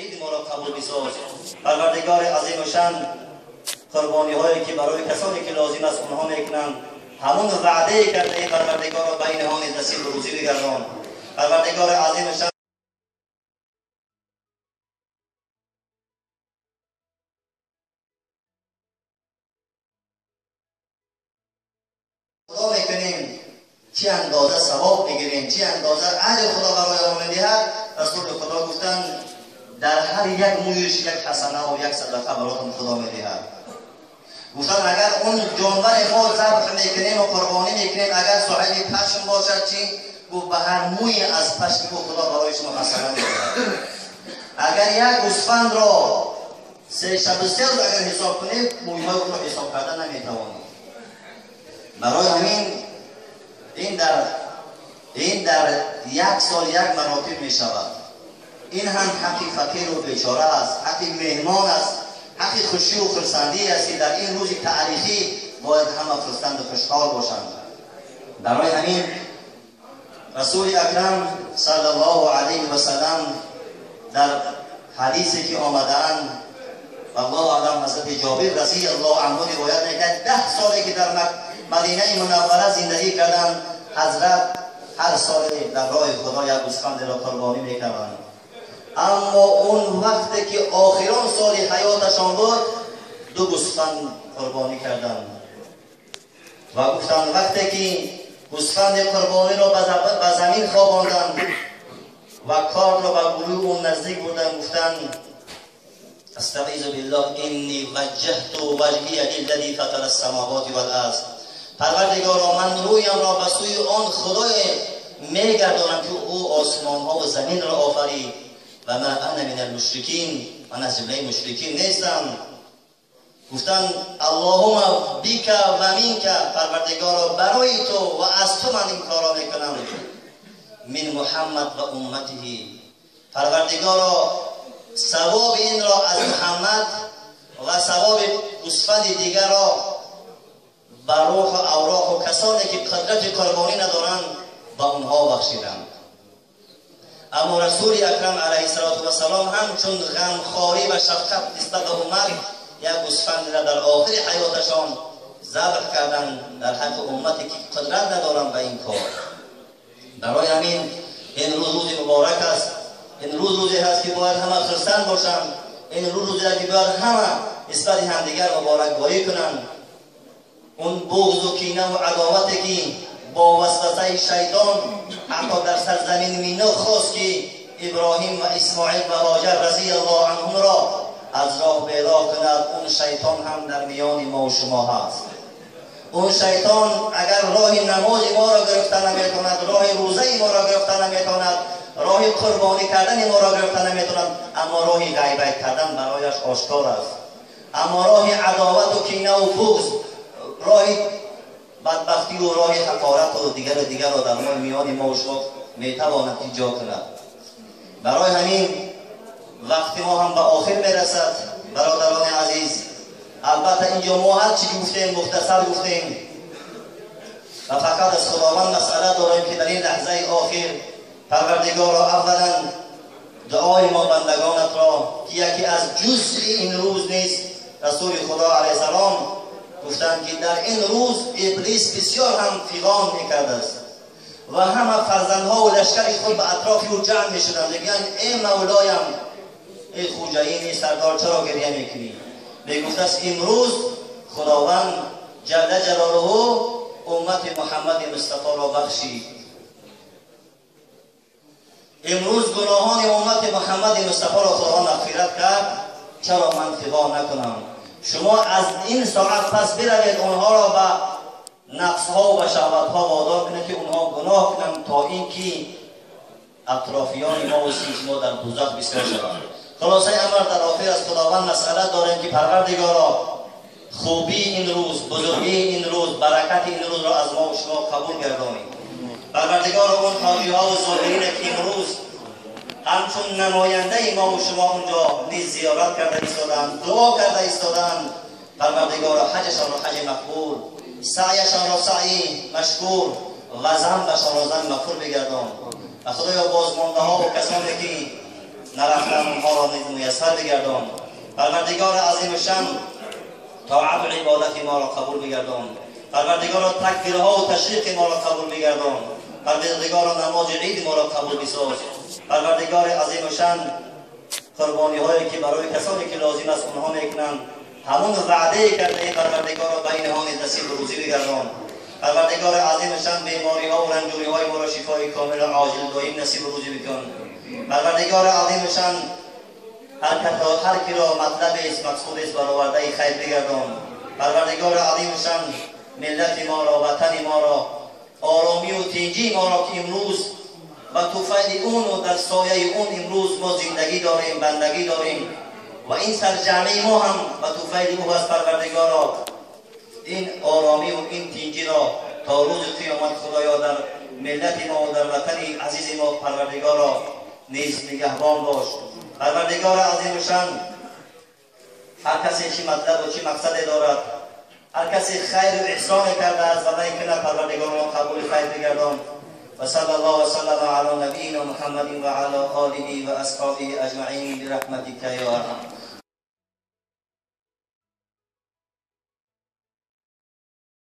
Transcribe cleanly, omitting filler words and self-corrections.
Иди моро қабул бисоз. Парвардигори азимушшаън қурбониҳое ки барои касоне ки лозим аст онҳо мекунанд, ҳамон ваъдае кардаи Парвардигорро ба инҳо низ насибу рӯзӣ бигардон. Парвардигори азимушшаън худо мекунем, чӣ андоза савоб мегирем, чӣ андоза аҷр Худо барои мо медиҳад. Расули Худо гуфтанд дар ҳар як мӯйш як ҳасана ва як садақа баротон Худо медиҳад. Гуфтанд агар он ҷонваре мо забҳ мекунем ва қурбонӣ мекунем, агар соҳиби пашм бошад чӣ? Гуфт ба ҳар мӯи аз пашми ӯ Худо барои шумо ҳасана медиҳад. Агар як гӯсфандро се шабу се рӯз агар ҳисоб кунем, мӯйҳои ӯро ҳисоб карда наметавонем. Барои ҳамин ин дар як сол як маротиб мешавад. Ин ҳам ҳаққи фақиру бечора аст, ҳаққи меҳмон аст, ҳаққи хушию хурсандӣ аст ки дар ин рӯзи таърихӣ бояд ҳама хурсанду хушҳол бошанд. Барои ҳамин Расули Акрам саллаллоҳу алайҳи васаллам дар ҳадисе ки омадаанд, валлоҳу аълам, ҳазрати Ҷобир разияллоҳу анҳу ривоят мекард, 10 соле ки дар Мадинаи Мунаввара зиндагӣ карданд, ҳазрат ҳар соле дар роҳи Худо як гӯсфандеро қурбонӣ мекарданд. Аммо он вақте ки охирон соли ҳаёташон буд, 2 гӯсфанд қурбонӣ карданд ва гуфтанд вақте ки гӯсфанди қурбониро ба замин хобонданд ва корро ба гулӯи ӯ наздик бурданд, гуфтанд астаъизу биллоҳ инни ваҷҷаҳту ваҷҳия лиллади фатара ссамавоти вал арз. Парвардигоро, ман рӯямро ба сӯи он Худое мегардонам ки ӯ осмонҳо ва заминро офарид. Ва ма ана минал мушрикин, ман аз ҷумлаи мушрикин нестам. Гуфтанд аллоҳума бика ва минка, Парвардигоро барои ту ва аз ту ман ин корро мекунам. Мин Муҳаммад ва умматиҳи, Парвардигоро савоби инро аз Муҳаммад ва савоби гӯсфанди дигарро ба рӯҳу авроҳу касоне ки қудрати қурбонӣ надоранд ба онҳо бахшидам. Аммо Расули Акрам алайҳиссалоту вассалом ҳамчун ғамхорӣ ва шафқат нисбат ба уммат як гӯсфандро дар охири ҳаёташон забҳ карданд дар ҳаққи уммате ки қудрат надоранд ба ин кор. Барои ҳамин ин рӯз рӯзи муборак аст, ин рӯз рӯзе ҳаст ки бояд ҳама хурсанд бошанд, ин рӯз рӯзе ки бояд ҳама нисбати ҳамдигар муборакборӣ кунанд. Он буғзу кинаву адовате ки бо васвасаи шайтон ҳатто дар сарзамини Мино хост ки Иброҳим ва Исмоил ва Ҳоҷар разияллоҳу анҳумро аз роҳ бероҳ кунад, он шайтон ҳам дар миёни мо шумо ҳаст. Он шайтон агар роҳи намози моро гирифта наметавонад, роҳи рӯзаи моро гирифта наметавонад, роҳи қурбонӣ кардани моро гирифта наметавонад, аммо роҳи ғайбат кардан барояш ошкор аст. Аммо роҳи адовату кинаву буғз, роҳи бадбахтию роҳи ҳақорату дигару дигарро дар миёни мо шумо метавонад иҷо кунад. Барои ҳамин вақти мо ҳам ба охир мерасад, бародарони азиз. Албатта инҷо мо ҳар чӣ гуфтем мухтасар гуфтем ва фақат аз Худованд масъала дорем ки дар ин лаҳзаи охир Парвардигоро аввалан дуои мо бандагонатро ки яке аз ҷузъи ин рӯз нест, Расули Худо алайҳиссалом гуфтанд ки дар ин рӯз Иблис бисёр ҳам фиғон мекардааст ва ҳама фарзандҳо ва лашкари худ ба атрофи ӯ ҷамъ мешуданд. Мегӯянд эй мавлоям, эй хуҷаини сардор, чаро гиря мекунӣ? Мегуфтааст имрӯз Худованд ҷалла ҷалолуҳу уммати Муҳаммади Мустафоро бахшид. Имрӯз гуноҳони уммати Муҳаммади Мустафоро Худованд мағфират кард, чаро ман фиғон накунам? Шумо аз ин соат пас биравед онҳоро ба нафсҳо ва шаҳватҳо водор кунед ки онҳо гуноҳ кунанд, то ин ки атрофиёни мо ва синфи мо дар дӯзах бисёр шаванд. Хулосаи амр дар охир аз Худованд масъала дорем ки Парвардигоро хубии ин рӯз, бузургии ин рӯз, баракати ин рӯзро аз мо ва шумо қабул гардонед. Парвардигоро он ҳоҷиҳо ва зоирине ки имрӯз ҳамчун намояндаи мо ва шумо онҷо низ зиёрат карда истоданд, дуо карда истоданд, Парвардигоро ҳаҷашонро ҳаҷи мақбул, саъяшонро саъи машкур ва занбашонро зан мағфур бигардон. Ва Худоё бозмондаҳо ва касоне ки нарафтан онҳоро моро низ муяссар бигардон. Парвардигори азимушшан, тоату ибодати моро қабул бигардон. Парвардигоро, такбирҳо ва ташриқи моро қабул бигардон. Парвардигоро, намози иди моро қабул бисоз. Парвардигори азимушшан, қурбониҳое ки барои касоне ки лозим аст, онҳо мекунанд, ҳамон ваъдае кардаи, Парвардигоро, ба инҳо низ насибу рӯзӣ бигардон. Парвардигори азимушшан, бемориҳо ва ранҷуриҳои моро шифои комилу оҷил доим насибу рӯзӣ бикун. Парвардигори азимушшан, ҳар киро матлабест, мақсудест, баровардаи хайр бигардон. Парвардигори азимушшан, миллати моро, ватани моро, оромию тинҷии моро, ки имрӯз ба туфайли уну дар сояи он имрӯз мо зиндагӣ дорем, бандагӣ дорем ва ин сарҷамъаи мо ҳам ба туфайли ӯ аст, Парвардигоро, ин оромию ин тинҷиро то рӯзи қиёмат, Худоё, дар миллати мо ва дар ватани азизи мо, Парвардигоро, низ нигаҳбон бош. Парвардигори азимушшан, ҳар касе чӣ матлабу чӣ мақсаде дорад, ҳар касе хайру эҳсоне кардааст ва мекунад, Парвардигоро, қабули хайр бигардон. وصلى الله وسلم على نبينا محمد وعلى آله وأصحابه أجمعين برحمتك يا أرحم.